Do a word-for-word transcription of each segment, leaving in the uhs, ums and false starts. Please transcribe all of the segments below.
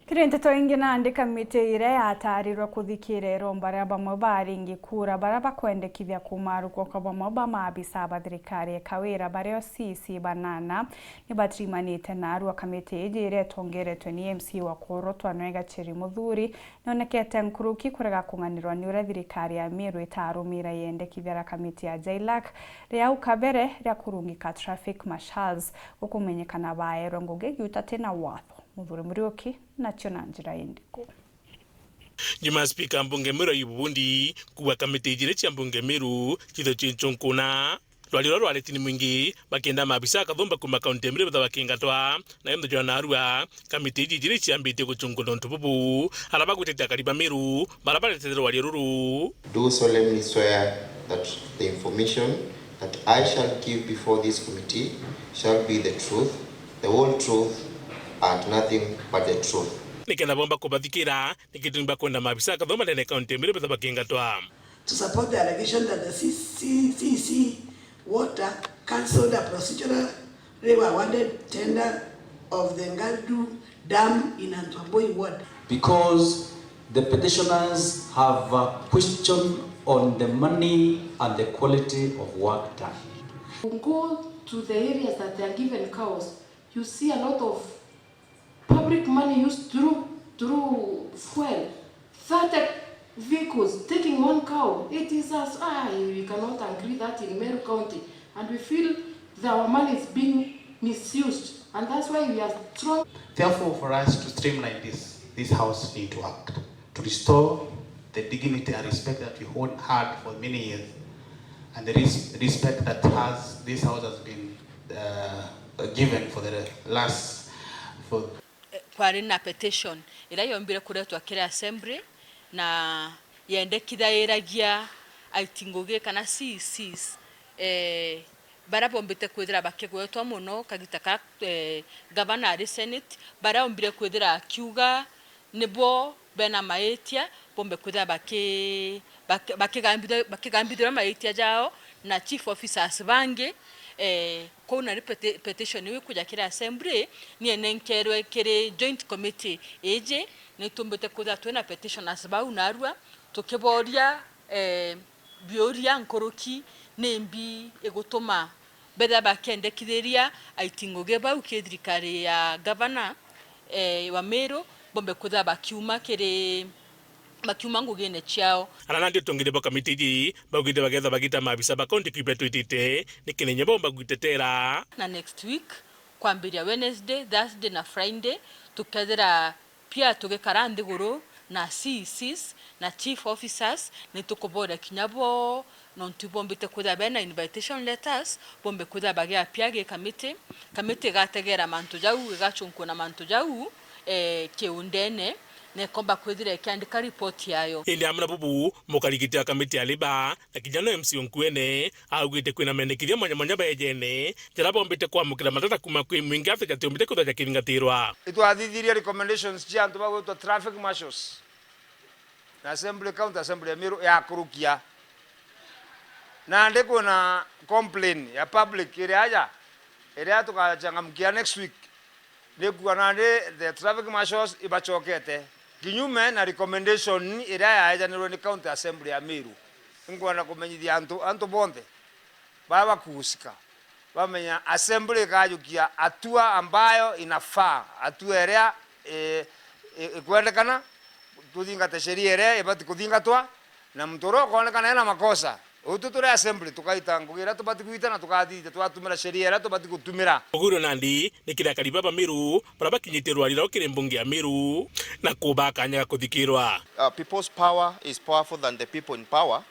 Kiri nteto ingi, nandi kamiti iria yatarirwe kuthikira iromba ria bamwe ba aringi kura baria bakwendekithia kumarukwa kwa bamwe ba maabisa ba thirikari ya Kawira bario C C banana ni batirimanite narua. Kamiti iji iria itongeretwe ni M C wa kurotwa Nwega Cheri Muthuri nionekete nkuruki kurega kung'anirwa ni uria thirikari ya Meru itarumira yendekithia ria kamiti ya JLAC ria au kabere ria kurungika traffic marshals gukumenyekana baerwe ngugi giutati na watho. Muthuri Muriuki nacio na njira indiku? Nyuma ya spika mbunge Meru Ayubu Bundi kuuga kamiti ijiri cia mbunge Meru cithwe cii nchunkuna, rwari ruria rwareti ni mwingi bakienda maabisa akathumba kuuma kaunti ya Meru betha bakingatwa, na ntho jwa narua kamiti iji ijiri ciambitie guchunkuna untu bubu. Aria bagwitite akari ba Meru baria baretete rwari ruru. Do solemnly swear that the information that I shall give before this committee shall be the truth, the whole truth, and nothing but the truth. Nikenda bomba kubathikira, ni gitumi bakwenda maabisa akathumba ndene kaunti ya Meru betha bakingatwa. To support the allegation that the C C, C C Water cancelled a procedurally awarded tender of the Ngardu Dam in Antwamboi Ward. Because the petitioners have a question on the money and the quality of work done. You go to the areas that they are given cows, you see a lot of public money used through, through fuel. Thirty vehicles taking one cow. It is us, ah, we cannot agree that in Meru County. And we feel that our money is being misused. And that's why we are strong. Therefore, for us to streamline this, this house need to act to restore the dignity and respect that we hold, had for many years, and the res-, respect that has, this house has been, uh, given for the last, for Eh, kwari na petition iria yombire kuretwa kiri assembly na yendekithairagia aiti ngugi kana C E Cs, eh, baria bombite kwithira bakigwetwa mono kagita ka, eh, gavana ari Senate, baria ombire kwithira akiuga nibo bena maitia bombe kwithira baki-, baki-, bakigambithia-, bakigambithirwa maitia jao na chief officers bangi. Eh, kou nari peti-, petition iu ikuja kiri assembly, ni enenkerwe kiri joint committee iji, ni tumbite kwithira twina petitioners bau narua tukiboria, eh, biuria nkuruki nimbi igutuma bethira bakiendekithiria aiti ngugi bau ki thirikari ya gavana, eh, wa Meru, bombe kwithira bakiuma kiri, bakiuma ngugine ciao. Ara nandi utongeria bwa kamiti iji baugite bagetha bagita maabisa ba kaunti kiu betwitite, ni kinenye bomba gwitetera. Na next week, kwambiria Wednesday, Thursday na Friday, tukethira pia tugikara nthiguru na C E Cs na chief officers, ni tukuboria kinya bo, nontu bombite kwithira bena invitation letters, bombe kwithira bagiapia gi kamiti. Kamiti igategera mantu jau, igachunkuna mantu jau, eh, kiundene, na ikomba kwithira ikiandika report yayo. Indi amwe na bubu, mukarigiti wa kamiti ya Labour, na kinya no M C o Nkuene, augite kwina mendekithia mwanya mwanya baejene, jaria bombite kwamukira mateta kuuma kwi mwingi ati jatiombite kwithira jakithingatirwa. Itwathithirie recommendations cia antu bagwitwa traffic marshals na assembly, county assembly ya Meru yakurukia. Nandi kwina complain ya public iri aja, iria tukachangamkia next week. Nikuuga nandi the traffic marshals ibachokete kinyume na recommendation iria yaejanirwe ni county assembly ya Meru. Nkwenda kumenyithia antu, antu bonthe baria bakuhusika bamenya assembly ikajukia hatua ambayo inafaa, hatua iria, eh, eh, ikwendekana, tuthingate sheria iria ibati kuthingatwa, na muntu uria ukoonekana ena makosa, utu turi assembly tukaita ngugi iria tubati gwita na tukathithia twatumira sheria iria tubati gutumira. Muguro nandi ni kiri akari ba Meru baria bakinyitie rwari rwao kiri mbunge ya Meru na kuba kanya ga kuthikirwa. Uh, people's power is powerful than the people in power.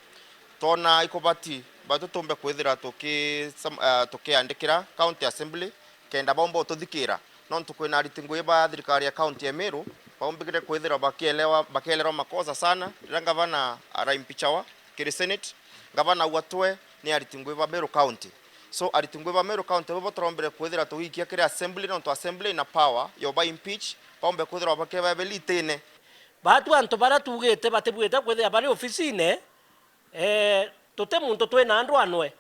Twona ikubati batu tumbe kwithira tuki-, sam-, uh, tukiandikira county assembly kenda baumba ututhikira. Nontu kwina ariti ngugi ba thirikari ya county ya Meru baumbikire kwithirwa bakielewa, bakielerwa makosa sana riria ngavana araimpichawa kiri Senate. Ngavana au atwe ni ariti ngugi ba Meru County. So, ariti ngugi ba Meru County bo baturombire kwithira tugiikia kiri assembly, nontu assembly ina power ya uba impeach, baumbe kwithirwa bakebebe litine. Batu antu baria tuugite batibuite kwithira bari ofisine, eh, tuti muntu twina ndwanwe.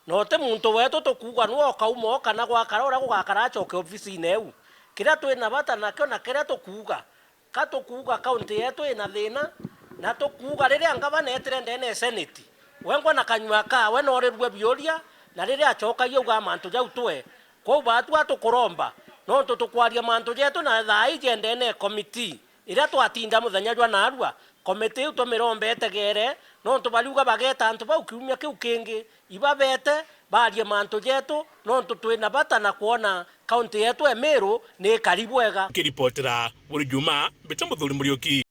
Na uti muntu wetu tukuuga niwe ukauma o kana gwakara uria gugakara acoke ofisine iu. Kiria twina bata nakio na kiria tukuuga, Ka tukuuga kaunti yetu ina thina, na tukuuga riria ngavana etire ndene ya seneti, wengwa na kanyua kawe noorirue biuria, na riria acokagia augaa mantu jau twe. Kwou baatwa tukuromba, nontu tukwaria mantu jetu na thaa iji ndene ya komiti. Iria twatinda muthenya jwa naarua, komiti iu tumiromba itegere, nontu bariuga bageeta antu bau kiumia kiu kingi, ibabete, baarie mantu jetu, nontu twina bata na kwona kaunti yetu ya Meru ni ikari bwega. Nkiripotera buri Juma, mbita Muthuri Muriuki.